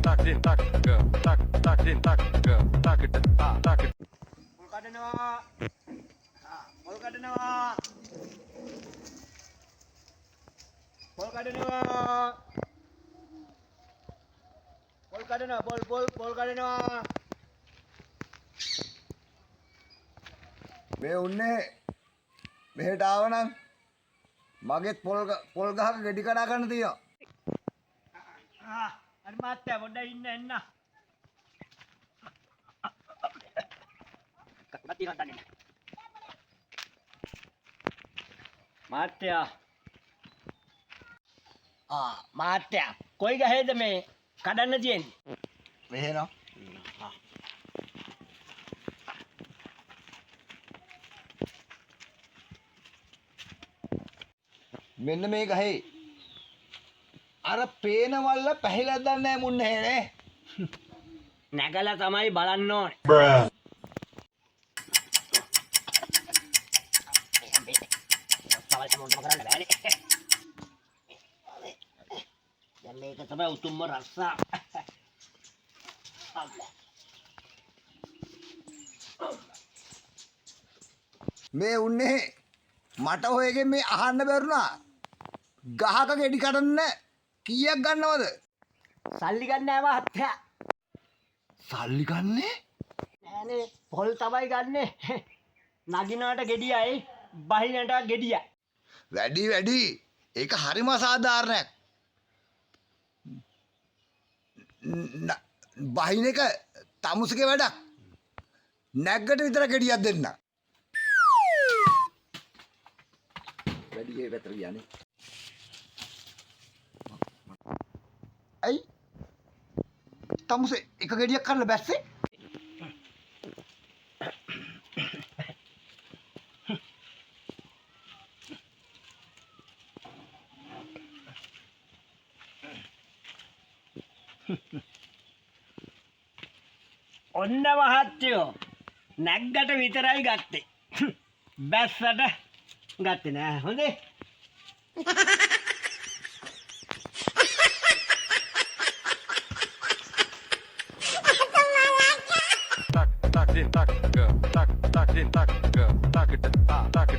ත ත ත ක ත ත ත. පොල් කඩනවා. පොල් කඩනවා. පොල් කඩනවා. පොල් කඩනවා. පොල් පොල් පොල් කඩනවා. මේ උන්නේ මෙහෙට ආවනම් මගෙත් පොල් පොල් ගහක ගෙඩි කඩා ගන්න තියෙනවා. අර මහත්තයා පොඩ්ඩක් ඉන්න එන්න. කකුලක් තියෙනවා දන්නේ නැහැ. මහත්තයා, ආ මහත්තයා, කොයි ගහේද මේ කඩන්න තියෙන්නේ? මෙහෙ නෝ. මෙන්න මේ ගහේ. අර පේන වල්ල පැහිලා දන්නේ නැහැ මුන්නේ නේ. නැගලා තමයි බලන්න ඕනේ. කරන්න බෑනේ. දැන් මේක තමයි උතුම්ම රස්සා. මේ උන්නේ මට ඔයගෙන් මේ අහන්න බැරුණා. ගහක ගෙඩි කඩන්න කීයක් ගන්නවද? සල්ලි ගන්න නෑ මහත්තයා. සල්ලි ගන්නේ? නෑනේ, පොල් තමයි ගන්නෙ. නගිනවට ගෙඩියයි බහිනට ගෙඩියයි. වැඩි වැඩි. ඒක හරිම අසාධාරණයක්. බහින එක තමුසගේ වැඩක්. නැග්ගට විතර ගෙඩියක් දෙන්න. වැඩි ඒ පැත්තට ගියානේ. ඇයි තමුසේ එක ගෙඩියක් කඩලා බැස්සේ? ඔන්න මහත්තයෝ, නැග්ගට විතරයි ගත්තේ. බැස්සට ගත්තේ නෑ. හොඳේ. ත ත ත ක ත ත ත ක ත ත ත.